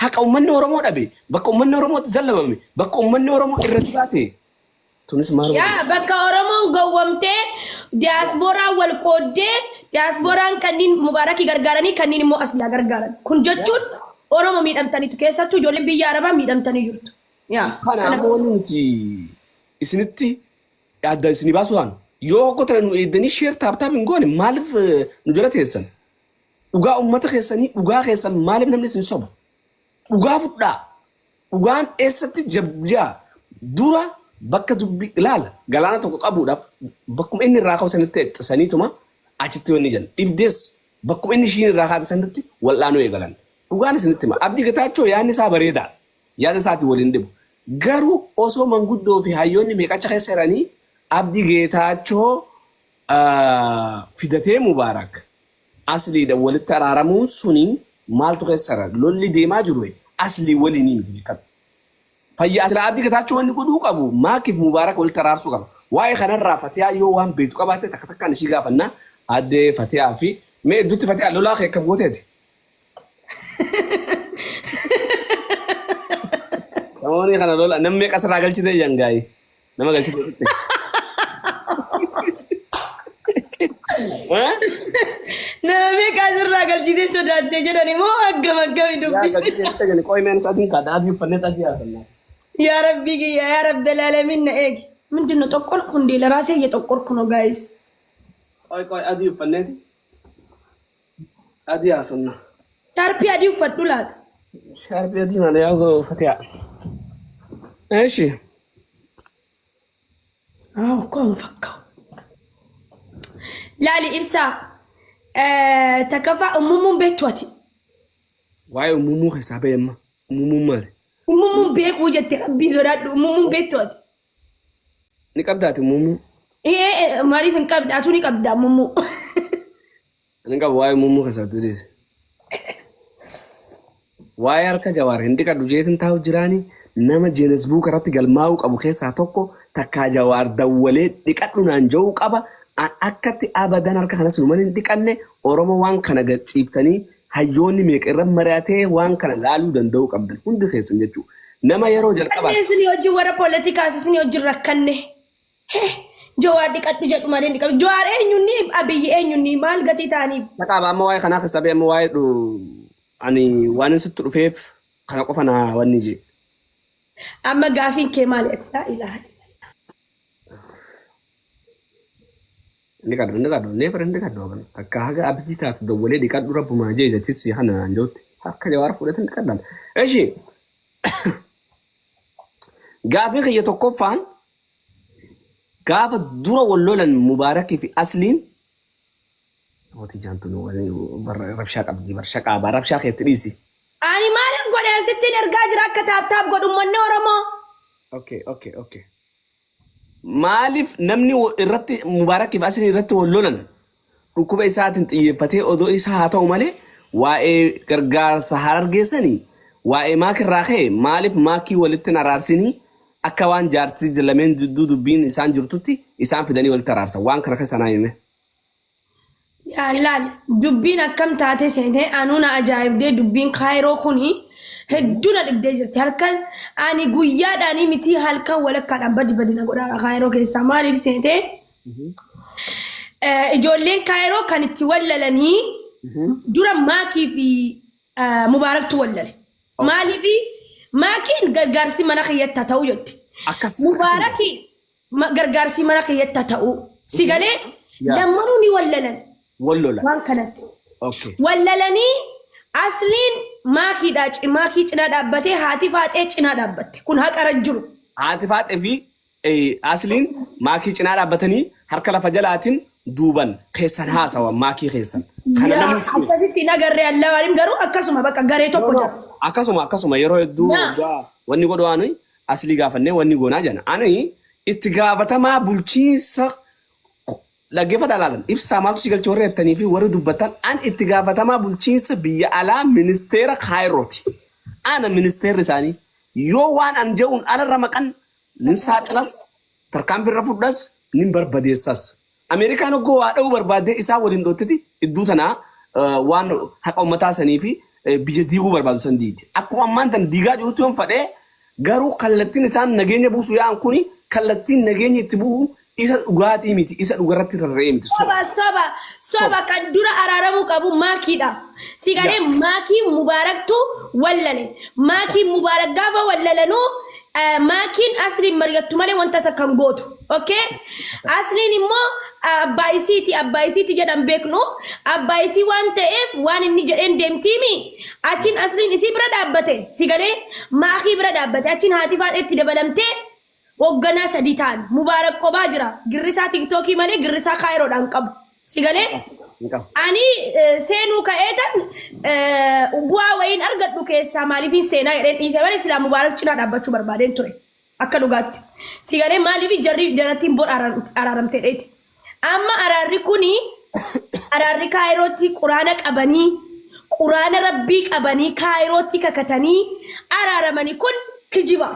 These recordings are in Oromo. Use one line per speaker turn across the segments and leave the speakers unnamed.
Haqa uummanni Oromoo dhabe, bakka uummanni Oromoo itti zallamame, bakka uummanni Oromoo irra jiraate tunis maal
Yaa bakka Oromoon gowwomtee diyaaspooraan wal qooddee diyaaspooraan kanneen Mubaarakii gargaaranii kanneen immoo Aslaa gargaaran. Kun jechuun Oromoo miidhamtaniitu keessattuu ijoolleen biyya Arabaa miidhamtanii jirtu. Yaa
Kana
kana
ammoo wanni nuti isinitti adda isinii baasuu taanu yoo hokko tana nu eeddanii sheer taap taap hin goone maaliif nu jala teessan? Dhugaa ummata keessanii dhugaa keessan maaliif namni isin soba? Dhugaa fudhaa. Dhugaan eessatti jabjaa dura bakka dubbii ilaala galaana tokko qabuudhaaf bakkuma inni irraa ka'u sanitti xisaniituma achitti wanni jedhan dhibdees bakkuma inni ishiin irraa kaate sanitti wal'aanuu eegalan. Dhugaan isinitti hima. Abdii Getaachoo yaadni isaa bareedaa. Yaada isaatiin wal hin dhibu. Garuu osoo manguddoo fi hayyoonni meeqacha keessa jiranii Abdii Geetaachoo fidatee Mubaarak Asliidhan walitti araaramuun suni maaltu keessa jira? Lolli deemaa jiru Aslii waliinii miti beekadhu. Fayyaa silaa Abdii Getaachoo wanni godhuu qabu Maakiif Mubaarak walitti araarsuu qaba. Waa'ee kanarraa Fatiyaa yoo waan beektu qabaatte takka takkaan ishii gaafanna Aadde Fatiyaa fi mee idduutti Fatiyaa lolaa kee akkam gooteeti? Namoonni kana lola namni meeqa asirraa galchite jangaayii? Nama galchite fitte. Eh?
Nama meeqa asirraa galchitee sodaattee jedhan immoo akkam akkami
Yaa
dubbi.
galchite fitte jani qoy meen sa'atiin kaadha adii uffannee xajii haasofna.
yaa rabbii kiyya yaa rabbi alaalamin na eegi. ምንድን ነው ጠቆርኩ እንዴ? ለራሴ እየጠቆርኩ ነው ጋይስ።
Qoy qoy adii uffanneeti. Adii haasofna.
Shaarpii adii uffadhu laata?
Shaarpii adii malee yaa uffatiyaa. Eeshi.
አዎ እኮ አሁን ፈካው። Laali ibsaa takkaffaa ummummuun beektu ati.
Waa'ee uumamuu keessaa bahe amma. Uumamuu maali?
Ummummuun beekuu jette rabbii sodaadhu ummummuun beektu ati.
Ni qabdaati uumamuu.
Ee maaliif hin qabne atuu ni qabda ummummuu.
Ani qabu waa'ee uumamuu keessaa diriise. Waa'ee harka Jawaar hin dhiqadhu jeetin taa'u jiraani nama Jeenesbuuk irratti galmaa'uu qabu keessaa tokko takkaa Jawaar dawwalee dhiqadhu naan ja'uu qaba. An akkatti abadan harka kanas numan hin dhiqanne Oromoo waan kana gad ciiftanii hayyoonni meeqa irra mari'atee waan kana laaluu danda'uu qabdan hundi keessan jechuudha. Nama yeroo jalqabaaf
Kanneen isinii wajjin warra poolitikaas isinii wajjin rakkanne. Heh, Jawaar dhiqadhu jedhu malee hin dhiqatu. Jawaar eenyunni Abiyyi eenyunni maal gatii ta'aniif?
Maqaa amma waa'ee kanaa keessaa ba'e amma waa'ee ani waan inni sitti dhufeef kana qofa naa wanni jee.
Amma gaafiin kee maali ati? Laa ilaaha illallah.
Inni qadhu inni qadhu neefar inni qadhu hagan takka haga abdii taatu dawwalee dhiqadhu rabbumaa jee jechisi kana naan jootti harka Jawaar fuudhee dhiqadhan. Eshi gaafiin kiyya tokkoffaan gaafa dura wal lolan Mubaarakii fi Asliin mootii jaantu rabshaa qabdi bar shaqaa baa rabshaa keetti dhiisi.
Ani maalin godhe asittiin ergaa jira akka taap taap godhu uummanni Oromoo.
Okay. Maaliif namni irratti Mubaarakii fi Asliin irratti wal lolan dhukkuba isaatiin xiyyeeffatee odoo isa haa ta'u malee waa'ee gargaarsa harargeessanii waa'ee maakirraa ka'e maaliif maakii walitti hin araarsinii akka waan jaartii lameen jidduu dubbiin isaan jirtutti isaan fidanii walitti araarsan waan kana keessa naa hime.
Yaa laal dubbiin akkam taate seete anuu na ajaa'ibdee dubbiin kaayiroo kuni hedduu na dhibdee jirti halkan ani guyyaadhaanii miti halkan walakkaadhaan badi badi na godhaa kaayiroo keessaa maaliif seete ijoolleen kaayiroo kan itti wallalanii dura maakii fi mubaaraktu wallale maaliif maakiin gargaarsi mana kiyyatti haa ta'u jetti
Akkas
mubaarakii gargaarsi mana kiyyatti haa ta'u si galee lammanuu ni wallalan
Wal lola.
waan kanatti.
Okay.
Wallalanii asliin maakiidhaa maakii cinaa dhaabbatee haati faaxee cinaa dhaabbatte kun haqara jiru.
Haati faaxee fi asliin maakii cinaa dhaabbatanii harka lafa jalaatiin duuban keessan haasawan maakii keessan.
Kana Yaa namni akkasitti hin agarree allawaalim garuu akkasuma bakka garee tokko jira.
Akkasuma yeroo hedduu waggaa wanni godhu waan aslii gaafannee wanni goonaa jenna. Ani itti gaafatamaa bulchiinsa dhaggeeffadhaa laalan ibsaa maaltu si galche warri jettanii fi warri dubbattan an itti gaafatamaa bulchiinsa biyya alaa ministeera Kaayirooti. Ana ministeerri isaanii yoo waan an je'uun alarra maqan nin saaxilas tarkaanfii irra fudhas nin barbadeessas. Ameerikaan hoggoo waa dha'uu barbaaddee isaan waliin dhoottiti idduu tanaa waan haqa uummataa sanii fi biyya diiguu barbaadu san diigdi. Akkuma ammaan tan diigaa jirutti yoon fadhee garuu kallattiin isaan nageenya buusu yaa'an kuni kallattiin nageenyi itti bu'u isa dhugaatii miti, isa dhugarratti rarra'ee miti.
Soba soba soba kan dura araaramuu qabu maakiidha. Si galee maakii Mubaaraktu wallale. Maakii Mubaarak gaafa wallalanuu maakiin Asliin mari'attu malee wanta takka hin gootu. Okay? Asliin immoo abbaa isiiti abbaa isiiti jedhan beeknu abbaa isii waan ta'eef waan inni jedheen deemtiimi. Achiin Asliin isii bira dhaabbate si galee maakii bira dhaabbate achiin haati faaxeetti dabalamtee hoogganaa sadii ta'an. Mubaarak qobaa jira. Girrisaa Tiktookii malee girrisaa Kaayiroodhaan qabu. Si galee?
Hin qabu.
Ani seenuu ka'eetan bu'aa wayiin argadhu keessaa maaliifin seenaa jedheen dhiise malee silaa Mubaarak cinaa dhaabbachuu barbaadeen ture. Akka dhugaatti. Si galee maaliif jarri jarattiin bor araaramteedheeti. Amma araarri kuni araarri Kaayirootti quraana qabanii quraana rabbii qabanii Kaayirootti kakatanii araaramanii kun kijiba.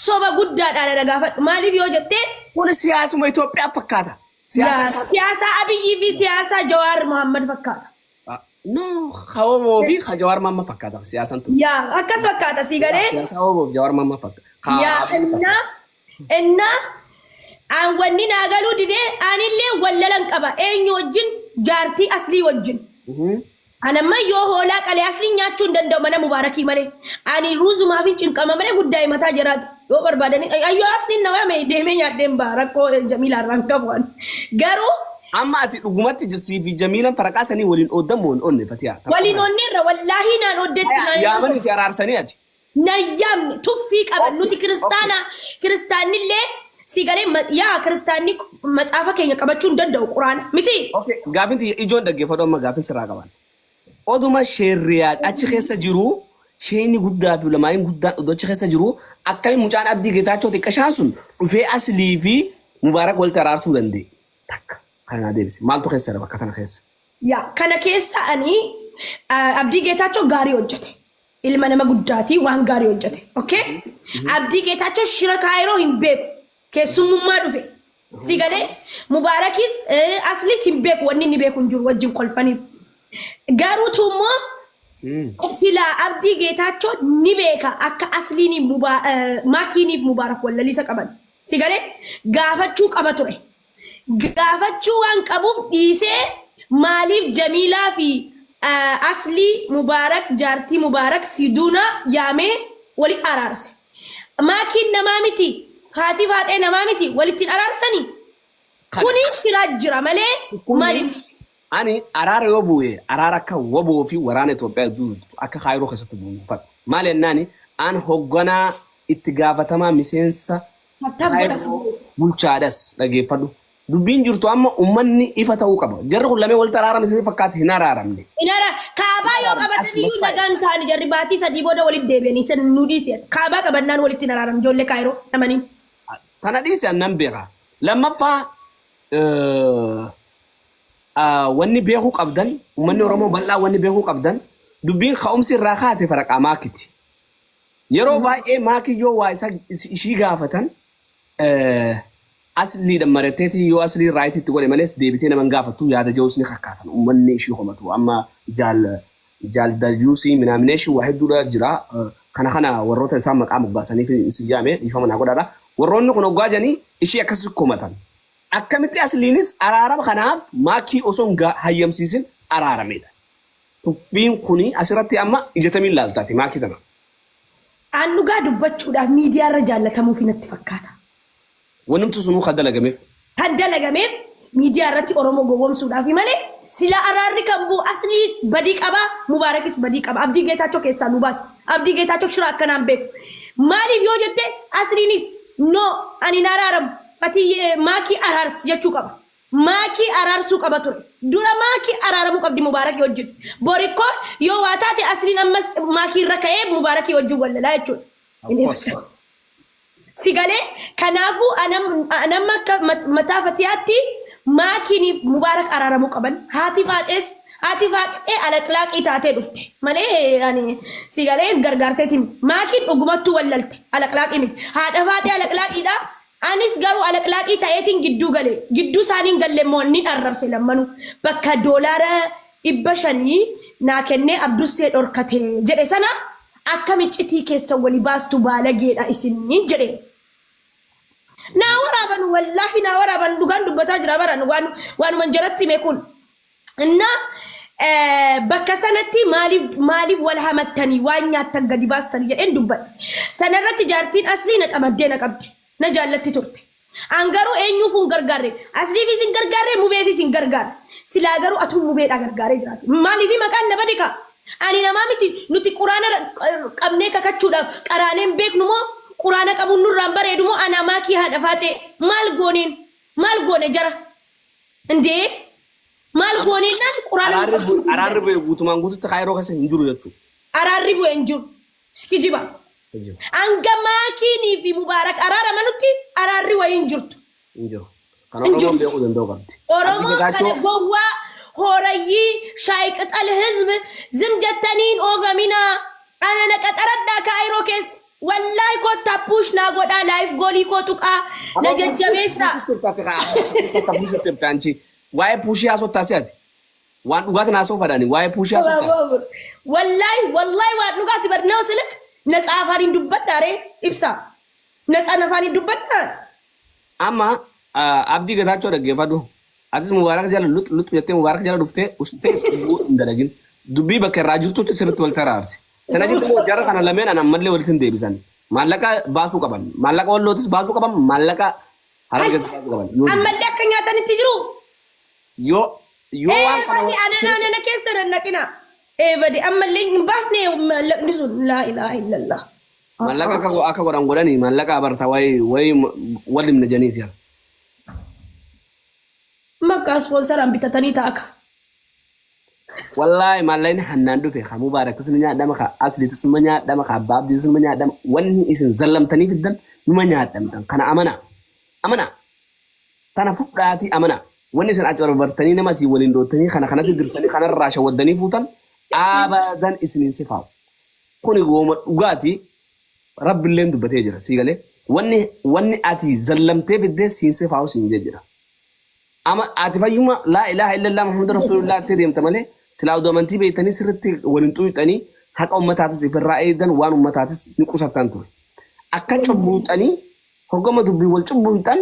Soba guddaadhaan ana gaafadhu. Maaliif yoo jettee
Kun siyaasuma Itoophiyaa fakkaata. Siyaasa
Siyaasa Abiyyii fi siyaasa Jawaar Mohammad fakkaata.
No, Hawoboo fi Jawaar Maamma fakkaata siyaasaan tun.
Yaa akkas fakkaata si galee.
Siyaasa Hawoboo fi Jawaar Maamma fakkaata.
Yaa innaa innaa aan wanni naa galuu didee anillee wallalan qaba eenyu wajjin jaartii Aslii wajjin. Anamma yoo hoolaa qalee Asliin nyaachuu hin danda'u mana Mubaarakii malee. Ani ruuzumaaf hin cinqama malee guddaa himataa jiraati. Yoo barbaadanii ayyoo Asliin na waame deemee nyaadheen ba'a rakkoo Jamiilaa irraan qabu ani. Garuu
Amma ati dhugumatti sii fi Jamiilaan faraqaa sanii waliin ooddan moo hin oonne Fatiyaa?
Waliin oonneerra wallaahii naan ooddetti naan
Yaamanii si araarsanii ati.
Na yaamne tuffii qaban nuti kiristaana kiristaannillee si galee yaa kiristaanni matsaafa keenya qabachuu hin danda'u quraana miti.
Okay, gaafin tiyya ijoon dhaggeeffadhu amma gaafin sirraa qaban. Oduma sheerriyaad achi keessa jiru sheeyni guddaa fi ulamaa'iin guddaan odoo achi keessa jiru akkamiin mucaan Abdii Geetaachoo xiqqashaan sun dhufee Aslii fi Mubaarak walitti araarsuu danda'e? Takka kana naa deebise. Maaltu keessa jira bakka kana keessa?
Yaa kana keessa ani Abdii Geetaachoo gaarii hojjete. Ilma nama guddaati waan gaarii hojjete. Okay? Abdii Geetaachoo shira Kaayiroo hin beeku. Keessummummaa dhufe. Si galee Mubaarakis Aslis hin beeku wanni inni beeku hin jiru wajjin kolfaniif. Garuutu immoo silaa Abdii Geetaachoo ni beeka akka Asliiniif Maakiiniif Mubaarak wallaliisa qaban. Si galee gaafachuu qaba ture. Gaafachuu waan qabuuf dhiisee maaliif Jamiilaa fi Aslii Mubaarak jaartii Mubaarak Siduunaa yaamee wali araarse. Maakiin namaa miti haatii faaxee namaa miti walitti hin araarsanii? Kuni shiraa jira malee maali?
Ani araara yoo bu'e araara akka waboo fi waraana Itoophiyaa gidduu akka Kaayiroo keessatti bu'u hin fadhu. Maali jennaani an hogganaa itti gaafatamaa miseensa Kaayiroo bulchaadhas dhageeffadhu. Dubbiin jirtu amma ummanni ifa ta'uu qaba. Jarri kun lameen walitti araarame isin fakkaate hin araaramne.
Hin ara kaabaa yoo qabatan
As
iyyuu
massaa'e.
nagaan ta'ani jarri baatii sadii booda walitti deebi'anii isin nu dhiisi ati. Kaabaa qabannaan walitti hin araaramu ijoollee Kaayiroo namanii.
Tana dhiisi an nan beeka. Lammaffaa wanni beekuu qabdan ummanni Oromoo bal'aa wanni beekuu qabdan dubbiin ka'umsi irraa kaate faraqaa maakiti. Yeroo baay'ee maakii yoo waa isa ishii gaafatan asliidha maratteetii yoo aslii raayitii itti godhe malees deebitee nama hin gaafattu yaada ja'us ni kakkaasan ummanni ishii komatu amma jaal jaal dayyuusii minaaminee waa hedduudha jira kana kana warroota isaan maqaa moggaasaniif isin yaame dhiifama naa godhaadha warroonni kun hoggaa jedhanii ishii akkasii komatan akkamitti asliinis araarama kanaaf maakii osoo hin hayyamsiisin araaramedha. Tuffiin kuni asirratti amma ijatamiin laaltaati maakii tana.
Aan dhugaa dubbachuudhaaf miidiyaarra jaallatamuuf natti fakkaata.
Wanumti sunuu kan dalagameef.
Kan dalagameef miidiyaa irratti Oromoo gowwoomsuudhaaf malee sila araarri kan bu'u Aslii badii qaba Mubaarakis badii qaba Abdii Geetaachoo keessaa nu baase Abdii Geetaachoo shira akkanaan beeku maaliif yoo jette Asliinis no ani hin araaramu Fatiyyee maakii araarsi jechuu qaba maakii araarsuu qaba ture dura maakii araaramuu qabdi Mubaarakii wajjin borikko yoo waa taate Asliin ammas maakii irra ka'ee Mubaarakii wajjin wallalaa jechuudha.
Of course.
Si galee kanaafuu anam akka mataa Fatiyaatti maakiiniif Mubaarak araaramuu qaban. Haati Faaxees haati Faaxee alaqlaaqii taatee dhufte malee ani si galee gargaarteeti miti. Maakiin dhugumattuu wallalte alaqlaaqii miti. Haadha Faaxee alaqlaaqiidha. Anis garuu alaqlaaqii ta'eetiin gidduu gale. Gidduu isaaniin galle immoo ni arrabse lammanuu. Bakka doolaara 500 naa kennee Abdussee dhorkate jedhe sana akkam iccitii keessan wali baastu baalageedha isiniin jedhe. Naa waraaban wallaahi naa waraaban dhugaan dubbataa jira baran waan waanuman jaratti hime kun. Inna bakka sanatti maaliif maaliif wal hamattanii waan nyaattan gadi baastanii jedheen dubbadhe. Sanarratti jaartiin aslii na xamaddee na qabde. Na jaallatti turte. An garuu eenyuufuu hin gargaarre. Asliifis hin gargaarre, mubeefis hin gargaarre. Silaa garuu atuu mubeedhaa gargaaree jiraate. Maaliif maqaan na bade kaa? Ani namaa miti nuti quraana qabnee kakachuudhaaf qaraanee hin beeknu moo quraana qabuun nurraan bareedu moo anaa maakii haadha faaxee maal gooneen maal goone jara indee maal gooneennaan quraana nu
Araarri bu'e
qabsiisuu
araarri
didan.
bu'e guutumaan guututti kaayiroo keessa hin jiru jechuudha.
Araarri bu'e hin jiru. Kijiba.
Hin jiru.
Hanga maakiinii fi mubaarak araaramanutti araarri wayii hin jirtu.
Hin jiru. Kana
Hin
Oromoon
jirtu.
beekuu danda'u qabdi. Abdii
Oromoo kana
Getaachoo
gowwaa hoorayyii shaay qixal hizb zim jettanii hin oofaminaa. Ana na qaxaradhaa kaayiroo keessa. Wallaahi kottaa push naa godhaa life goolii koo tuqaa na
Aboo push push
jajjabeessaa.
push turte ati kaa push turte anchi waa'ee puushii haasoftaa si ati waan dhugaatiin haasoo fadhaani waa'ee puushii haasoftaa.
Wallaahi wallaahi waan dhugaati bar nama silik natsa afaaniin dubbadhaa ree ibsaa. Natsa afaaniin dubbadhaa.
Amma Abdii Getaachoo dhaggeeffadhu. Atis Mubaarak jala lux lux jettee Mubaarak jala dhuftee ustee cubbuu hin dalagin. Dubbii bakka irraa jirtutti sirriitti walitti araarsi. Sana jetti immoo jara kana lameen an ammallee walitti hin deebisan. Maallaqa baasuu qaban. Maallaqa wallootis baasuu qaban. Maallaqa harargeetis baasuu qaban. Yoo dide.
Ammallee akka nyaatanitti jiru.
Yoo yoo waan
Ee
kana
badi anana
sirriitti
anana keessa nannaqina. Ee badi ammallee hin baafne maallaqni sun laa ilaaha illallah.
Maallaqa akka akka godhan godhanii maallaqa abarta wayi wayi walimna janiiti.
Bakka ispoonsaraan bitatanii ta'a ka.
Wallaahi maallaqni hannaan dhufe ka mubaarakis ni nyaadhama ka asliitis numa nyaadhama ka abbaa abdiitis numa nyaadhama wanni isin zallamtanii fiddan numa nyaadhamtan kana amana amana tana fudhaatii amana wanni isin acabarbartanii nama asii waliin doottanii kana kanatti dirtanii kanarraa shawaddanii fuutan abadan isinin sifaa'u kuni gooma dhugaati rabbilleen dubbatee jira sii galee wanni wanni ati zallamtee fiddee siin sifaa'u siin jee jira. Ama ati fayyuma laa ilaaha illallah Muhammad Rasulullah jettee deemta malee silaa oduu amantii beektanii sirriitti waliin xuyxanii haqa ummataatis ifirraa eegdan waan ummataatis ni qusattan ture. Akka cubbuuxanii hoggama dubbii wal cubbuuxan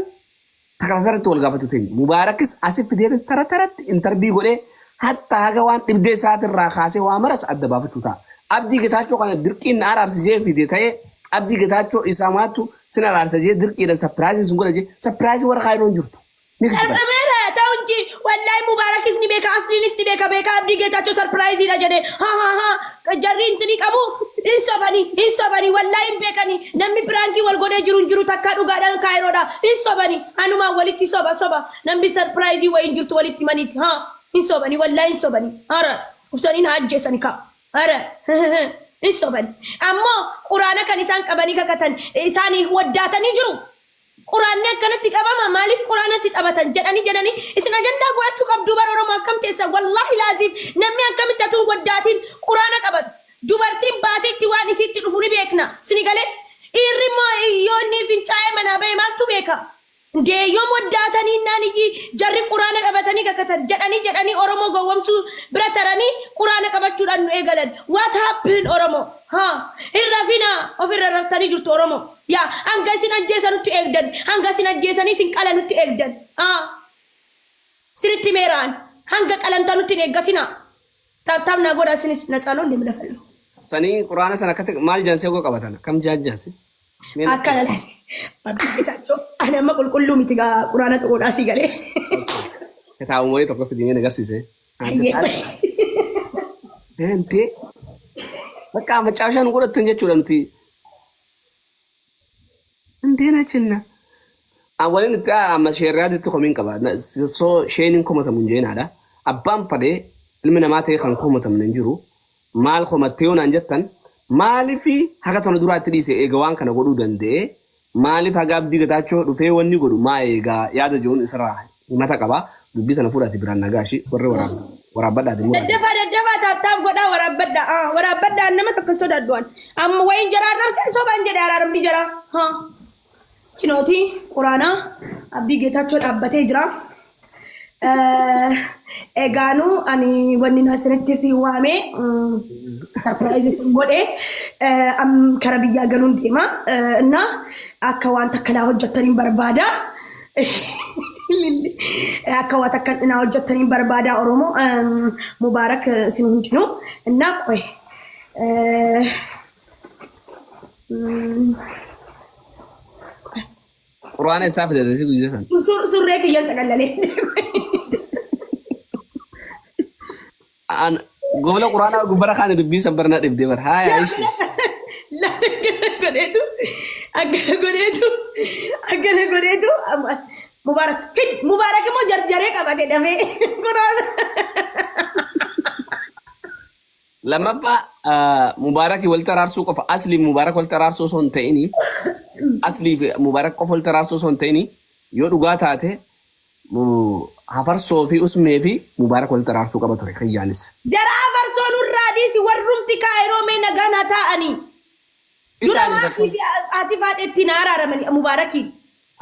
takka taratti wal gaafatu teenya. Mubaarakis asi fidee tara taratti intarbii godhee hatta haga waan dhibdee isaatirraa kaasee waa maras adda baafachuu ta'a. Abdii Getaachoo kana dirqiin na araarsi jee fide ta'ee Abdii Getaachoo isaa maattu sin araarsa jee dirqiidhaan sapiraayizii sin godha jee sapiraayizii warra kaayiroon jirtu. Ni kijiban.
Sarprameera ta'u inji wallahi Mubaarakis ni beeka Asliinis ni beeka beeka Abdii Geetaachoo sarpiraayiziidha jedhe ha ha ha jarri intini qabu hin sobanii hin sobanii wallahi hin beekanii namni piraankii wal godhee jiru hin jiru takkaa dhugaadhaan kaayiroodha hin sobanii anumaan walitti soba soba namni sarpiraayizii wayii hin jirtu walitti maniiti ha hin sobanii wallahi hin sobanii hara uftanii na ajjeesani kaa hara hin sobani ammoo quraana kan isaan qabanii kakatan isaanii waddaatanii jiru. Quraanni akkanatti qabama maaliif quraanatti taphatan jedhanii jedhanii isin ajandaa godhachuu qabdu bar Oromoo akkam teessan wallaahi laaziim namni akkamitti atuu waddaatiin quraana qabata dubartiin baateetti waan isiitti dhufu ni beekna sini galee dhiirri immoo yoo inni fincaa'ee manaa ba'e maaltu beeka Ndee yoom waddaatanii naan iyyi jarri quraana qabatanii kakatan jedhanii jedhanii Oromoo gowwomsuu bira taranii quraana qabachuudhaan nu eegalan what happened Oromoo haa hin rafinaa ofirra raftanii jirtu Oromoo. Yaa hanga isin ajjeesanutti eegdan, hanga isin ajjeesanii isin qalanutti eegdan. Aa sinitti himeera an. Hanga qalamtanutti hin eeggatinaa. Taap taap naa godhaa isinis na tsaloon deemna fallu.
Sanii quraana sana akkatti maal jaansee ogoo qabatan akkam jaan jaanse. Mee natti
Akkana laal. Abdii Geetaachoo ani amma qulqulluu miti gaa quraana xuquudhaa sii galee.
Kitaabuma wayii tokko fidimee na agarsiise. Ante
Ayyee.
Ante bakka macaafshaa nu godhattan jechuudha nuti. Indee na cinna. Waliin itti amma sheerriyaaditti komiin qaba. Soo sheeniin komatamu hin jeenaadha. Abbaan fadhee ilmi namaa ta'e kan komatamne hin jiru. Maal komattee yoo naan jettan maaliif haga tana duraatti dhiise eega waan kana godhuu danda'e maaliif haga Abdii Getaachoo dhufee wanni godhu maa eegaa yaada jiruun isarraa himata qaba. Dubbii tana fuudhaati biraan nagaa ishii warri waraabbadhaati muraati.
Daddafaa daddafaa taap taap godhaa waraabbadhaa. Ah, waraabbadhaa nama tokko hin sodaadhu an. Amma wayin jara arrabsee sobaan jedhe araaramni jara. Ha. Kinooti quraanaa Abdii Geetaachoo dhaabbatee jira. Egaanu ani wanni na asirratti si waame surprise sin godhe kara biyyaa galuun deema. Na akka waan takka naa hojjettaniin barbaada. Akka waan takka naa hojjettaniin barbaada Oromoo Mubaarak isin hundinuu. Innaa qoy.
Quraana isaa fidate guyyaa san.
Surree kiyyan xaqallalee.
An gola quraanaa gubbara kaane dubbii san barna dhibdee bara. Haaya ishi.
Akkana godheetu akkana godheetu akkana godheetu Mubaarak fid Mubaarak immoo jarjaree qabate dafee quraana.
Lammaffaa Mubaarakii walitti araarsuu qofa aslii Mubaarak walitti araarsuu osoo hin ta'ini aslii fi Mubaarak qofa walitti araarsuu osoo hin ta'ini yoo dhugaa taate hafarsoo fi usmee fi Mubaarak walitti araarsuu qaba ture kiyyaanis.
Jara hafarsoo nurraa dhiisi warrumti kaayiroo mee nagaan haa taa'anii. Dura
Isaanis
maakii
akkuma.
fi haati faaxeetti na araaramanii Mubaarakiin.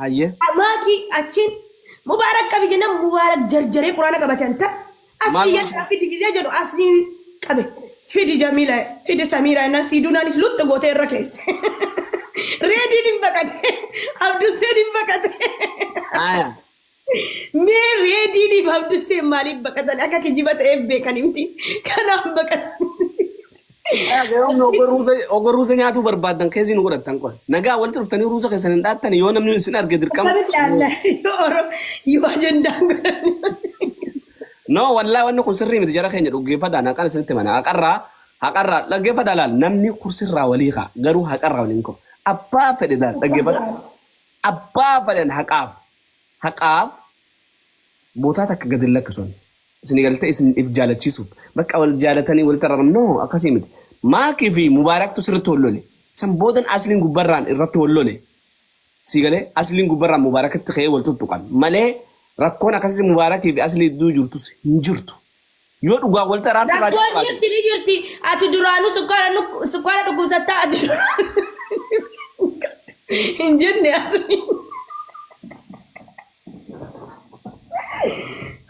Hayyee.
Maakii achiin Mubaarak qabi jennaan Mubaarak jarjaree quraana qabate anta
Maal
asii yaddaa fidi gisee jedhu asii qabe fidi Jamiila fidi Samiira jennaan siiduunaanis luxxu gootee irra keesse. Reediin hin baqate Abdusseen hin baqate.
Aya.
Mee reediin fi Abdusseen maaliif baqatan akka kijiba ta'eef beekan miti kanaaf baqatan.
Ogo ruuza nyaatuu barbaaddan keessi nu godhattan qofa. Nagaa walitti dhuftanii ruuza keessan hin dhaattan yoo namni isin arge dirqama.
Akkamitti alla yoo oro yoo ajandaan godhan.
No wallaahi wanni kun sirrii miti jara keenya dhuggeeffadhaan haqaan isinitti mana haqarraa haqarraa dhaggeeffadhaa laal namni kursirraa walii kaa garuu haqarraa waliin ka'u. Abbaa fedhe laal dhaggeeffadha. Abbaa fedhan haqaaf haqaaf bootaa takka gadi hin lakkisuun. Isin galtee isin if jaalachiisuuf bakka wal jaalatanii walitti araaramu no akkasii miti. Maakii fi Mubaaraktu sirriitti wal lole. San boodan asliin gubbarraan irratti wal lole. Sii galee asliin gubbarraan Mubaarakitti ka'ee wal tuttuqan malee rakkoon akkasitti Mubaarakii fi aslii gidduu jirtus hin jirtu. Yoo dhugaa walitti araarsuu
Rakkoon
raachuu baate.
jirti ni jirti. Ati duraanuu sukkaara nu sukkaara dhukkubsattaa ati duraanuu hin jenne asli.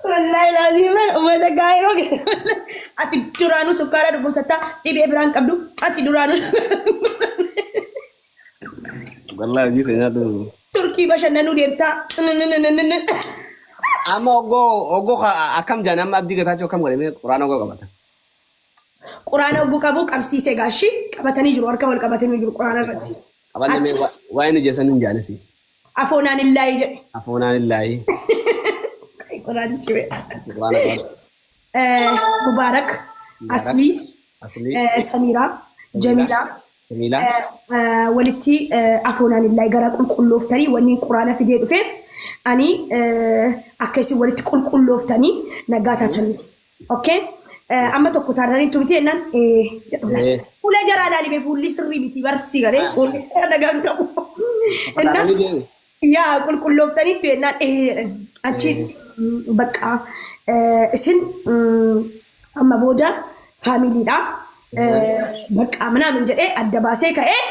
Wallaahi laaziman uummata gaayiroo ati duraanuu sukkaara dhukkubsattaa dhibee biraan qabdu ati duraanuu
Wallaahi hojii ta'e nyaadhu.
Turkii bashannanuu deemtaa.
Amma oggoo oggoo akkam jaan amma abdii gataachuu akkam godhame quraana oggoo qabata.
Quraana ogguu qabu qabsiisee gaashii qabatanii jiru harka wal qabatanii jiru quraana irratti.
Qabanne mee waa'ee ni jeessan hin jaanesi.
Afoonaan illaahi jedhe.
Afoonaan illaahi.
Quraana cimee.
Quraana qabata.
Mubaarak, Aslii,
Aslii.
Samiiraa, Jamiilaa.
Jamiilaa.
Walitti afoonaan illaahi gara qulqullooftanii wanni quraana fidee dhufeef ani akka isin walitti qulqullooftanii nagaa taataniif. Okay? Amma tokko taananii tumti jennaan jedhu. Fuula jaraa ilaalime fuulli sirrii miti barsi galee fuulli nagaan qabu.
Taananii deeme.
Yaa qulqullooftaniittu jennaan jedhan. Achi bakka isin amma booda faamiliidha. Bakka minaamin jedhee adda baasee ka'ee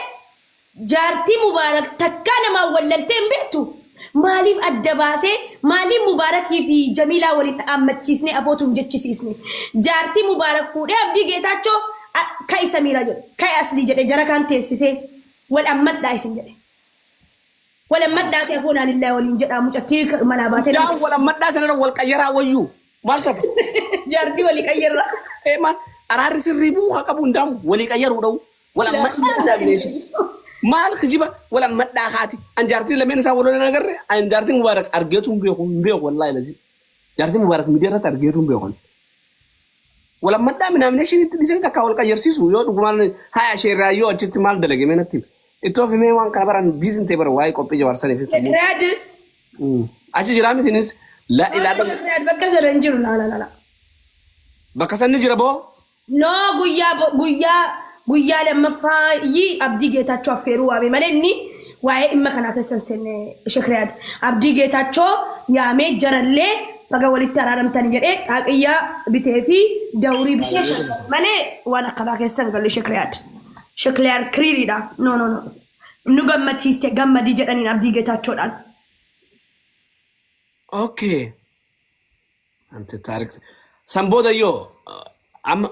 jaartii Mubaarak takkaa namaan wallaltee hin beektu. Maaliif adda baasee maaliif Mubaarakii fi Jamiilaa waliin dhaammachiisnee afootu hin jechisiisne. Jaartii Mubaarak fuudhee Abdii Geetaachoo ka'i Samiiraa jedhe ka'i Aslii jedhe jara kaan teessisee wal ammadhaa isin jedhe. Wal ammadhaa ta'e afoonaan illaa waliin jedhaa mucattii manaa baatee.
Jaan wal ammadhaa sanarra wal qayyaraa wayyuu. Maal tafe?
Jaartii walii qayyarra.
Ee maal araarri sirrii bu'uu haa qabu hundaamu walii qayyaruu dha'u. Wal ammadhaa daabineessi. Maal kijiba wal ammadhaa haati. An jaartii lameen isaa wal lolan agarre an jaartii Mubaarak argeetu hin beeku hin beeku wallaahi lazii. Jaartii Mubaarak miidiyaa irratti argeetu hin beeku. Wal ammadhaa minaamineshinitti dhiisanii takkaa wal qayyarsiisu yoo dhugumaan haya sheerraa yoo achitti maal dalage mee natti himi. Ittoo fi mee waan kana baran biizin ta'e bara waa'ee qophii jawaarsaniif hin sammuu.
Riyaad.
Achi jiraa miti innis la ilaala
Riyaad bakka sana hin jiru laa laa laa.
bakka sanni jira boo.
No guyyaa guyyaa guyyaa lammaffaa yi Abdii Geetaachoo affeeruu waame malee inni waa'ee dhimma kanaa keessa hin seenne Sheek Riyaad. Abdii Geetaachoo yaamee jarallee baga walitti araaramtan jedhee xaaqiyyaa bitee fi dawrii bitee malee waan akkanaa keessa hin galle Sheek Riyaad. Sheek Riyaad kiriiriidha. No no no. Nu gammachiiste gammadii jedhaniin Abdii Geetaachoodhaan.
Okay. Ante taarik. San booda yoo amma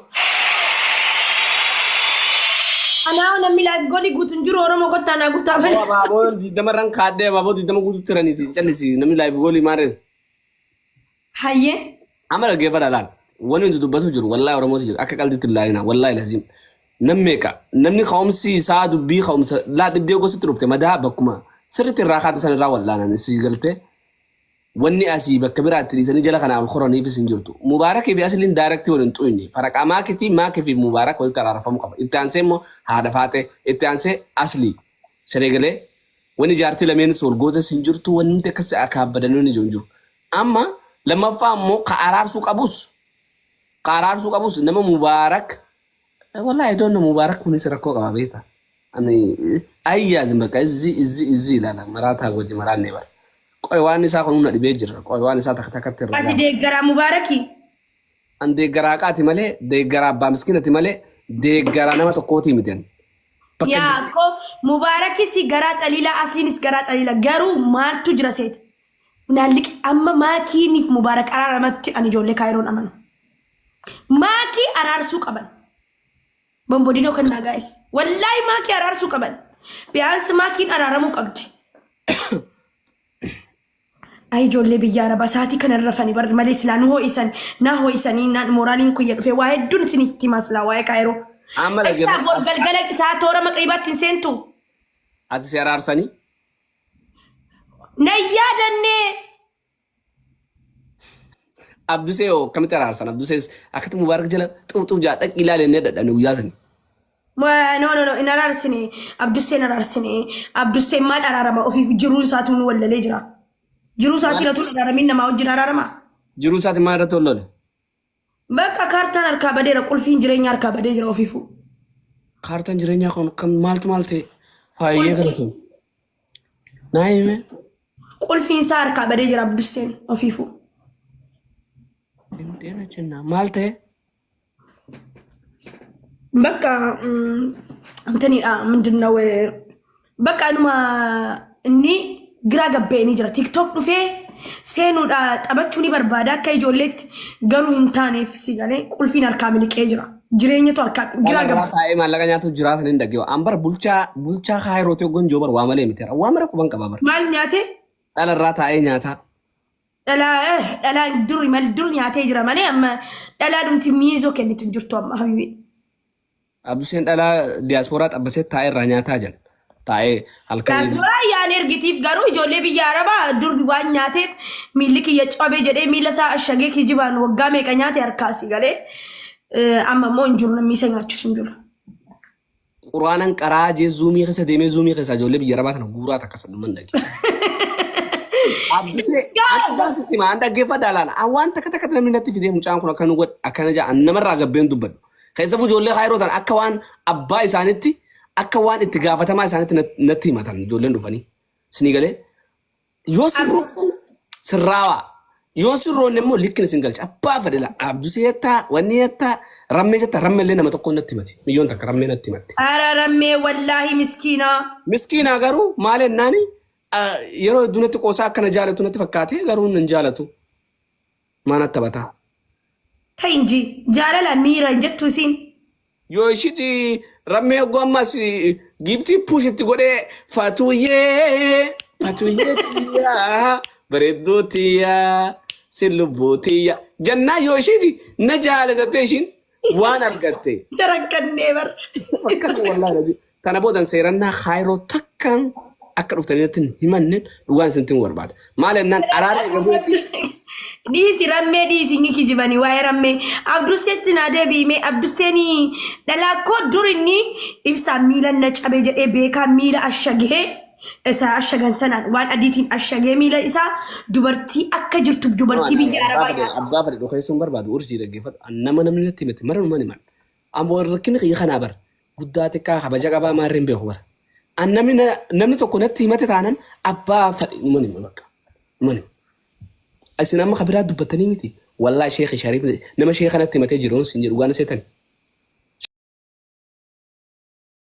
Anaa namni live goolii guutu hin jiru Oromoo kottaa naa guutaa malee.
Abaaboo 20 irraan kaadhee abaaboo 20 guututti jiraniiti callisi namni live goolii maarreen.
Hayyee.
Amma dhaggeeffadha laal. Wanni nuti dubbatu jiru wallaahi Oromooti jiru akka qaldiitti hin laalina wallaahi laziim. Nam meeqa namni ka'umsi isaa dubbii ka'umsa laal dhibdee gosatti dhufte madaa bakkuma sirriitti irraa kaate san irraa wallaanan si galtee wanni asii bakka biraatti dhiisanii jala kanaa ol koraniifis hin jirtu. Mubaarakii fi Asliin direct wal hin xuyne. Faraqaa maakitii maakii fi Mubaarak walitti araarfamuu qaba. Itti aansee immoo haadha faaxee itti aansee Aslii. Siree wanni jaartii lameenis wal gootas hin jirtu wanni nuti akkas akaabbadanii hin jiru. Amma lammaffaa immoo ka araarsuu qabus nama Mubaarak wallahi I don't know. Mubaarak kunis rakkoo qaba beektaa. Ani ayyaazin bakka izzi izzi izzi ilaala maraataa goji maraanne bara. Qoy waan isaa kun humna dhibee jira. Qoy waan isaa takka takkatti irra
Ati
ilaala.
deeggaraa Mubaarakii.
An deeggaraa haqaati malee, deeggaraa abbaa miskiinati malee, deeggaraa nama tokkootii miti ani. Bakka
Yaa ko Mubaarakis garaa xaliilaa, Asliinis garaa xaliilaa, garuu maaltu jira seete? Naalliqi amma maakiiniif Mubaarak araaramatti ani ijoollee Kaayiroon amanu. Maakii araarsuu qaban. Bombodinoo kan naa gaa'is. Wallaahi maakii araarsuu qaban. Biyaansi maakiin araaramuu qabdi. Ay, ijoollee biyya arabaa sa'aatii kana irra rafanii barri malee silaa nu ho'isan na ho'isanii naan mooraaliin kuyya dhufe waa hedduun isin itti himaa silaa waa'ee Kaayiroo.
Amma
Ibsaa
dhaggeeffadhu.
bor galgala isaa toora maqriibaatti hin seentu.
Ati si araarsanii?
Na yaadannee.
Abdusee hoo akkamitti araarsan? Abdusees akkatti Mubaarak jala xuuxuu jaa dhaqi ilaali inni dhadhani guyyaa sani.
No, no, no, hin araarsine. Abdusseen araarsine. Abdusseen maal araarama? Ofiif jiruun isaatu nu wallalee jira. Jiruu isaatiin otuu hin araaramin namaa wajjin araarama.
Jiruu isaati maal irratti wal lole?
Bakka kaartaan harkaa badeera, qulfiin jireenya harkaa badee jira ofiifuu.
Kaartaan jireenyaa kun kan maaltu maal ta'e? Faayyee kana tun. Naa hime.
Qulfiin isaa harkaa badee jira Abdusseen ofiifuu.
Deema jenna maal ta'e?
Bakka እንትኒidha ምንድን ነው በቃ numa inni giraa gabba'ee jira. TikTok dhufee seenuudha taphachuu ni barbaada akka ijoolleetti, garuu hin taaneef si galee qulfiin harkaa miliqee jira. Jireenyatu harkaa giraa
Dhala
gabba.
Taa'ee maallaqa nyaatu jiraatan hin dhaggeewa. An bara bulchaa kaayirootii hoggan joo bara waa malee miti. Waa mara quban qaba bara.
Maal nyaate?
Dhala irraa taa'ee nyaataa.
Dhalaa dur mal dur nyaatee jira malee amma dhalaa dhumti miizoo kennitu hin jirtu amma habibi.
Abduseen dhalaa diyaaspooraa xabbasee taa'ee irraa nyaataa jira. Taa'ee halkan.
Diyaasporaa yaan ergitiif, garuu ijoollee biyya arabaa dur waan nyaateef miilli kiyya cabee jedhee miila isaa ashagee kijibaan waggaa meeqa nyaate harkaasii galee amma immoo hin jiru, namni isa nyaachisu hin jiru.
Quraanan qaraa jee zuumii keessa deemee zuumii keessa ijoollee biyya arabaa tana guuraa takka sadhuman dhage. Abdusee as sitti maa an dhaggeeffadhaa laala. An waan takka takka namni natti fidee mucaan kun akkana godhe akkana jaa an namarraa gabbeen dubbadhu. Keessafuu ijoollee kaayiroo tan akka waan abbaa isaanitti, akka waan itti gaafatamaa isaanitti natti himatan ijoolleen dhufanii. Isinii galee yoo sirrooftan sirraawaa, yoo sirroonne immoo likkin isin galcha abbaa fedhe la Abdusee jettaa, wanni jettaa, rammee jettaa, rammee illee nama tokko natti himati, miyyoon takka rammee natti himatte.
Araarammee wallaahi miskiinaa.
Miskiinaa garuu maal jennaani yeroo hedduu natti qoosaa akkana jaalatu natti fakkaate, garuu hin jaalatu. Maan taphataa.
Ta'inji jaalala miira hin jettu isiin.
Yoo ishiti rammee hoggoo ammas giiftii push itti godhee fatuyyee fatuyyee tiyyaa bareedduu tiyyaa si lubbuu tiyya jannaa yoo ishiti na jaalatattee ishiin waan argatte.
Isa rakkannee bar.
Akkasuma wallaahi lazii. Tana boodan seerannaa kaayiroo takkaan akka dhuftanii natti hin himanne, dhugaan isinitti himuu barbaada. Maal jennaan araara eegaluuti.
Dhiisi rammee, dhiisi, ni kijibanii waa'ee rammee. Abdusseetti naa deebi'ime. Abdusseen dhalaa koo dur inni ibsaa miila na cabe jedhee beekaa miila ashagee isa ashagan sanaan waan adiitiin ashagee miila isaa dubartii akka jirtu dubartii biyya arabaa nyaata.
Abbaa fedhe dhokeessuun barbaadu, urjii dhaggeeffadhu. Nama namni natti himate mara numan himan. Ammoo rakkinni kiyya kanaa bara. Guddaa xiqqaa kabaja qabaa maarreen beeku bara. An namni tokko natti himate taanan abbaa fedhe numan hima bakka. Numan hima. Isin amma kabiraa dubbattanii miti. Wallaahi Sheekh Shariif nama sheekha natti himatee jiru sin jedhu waan seetan.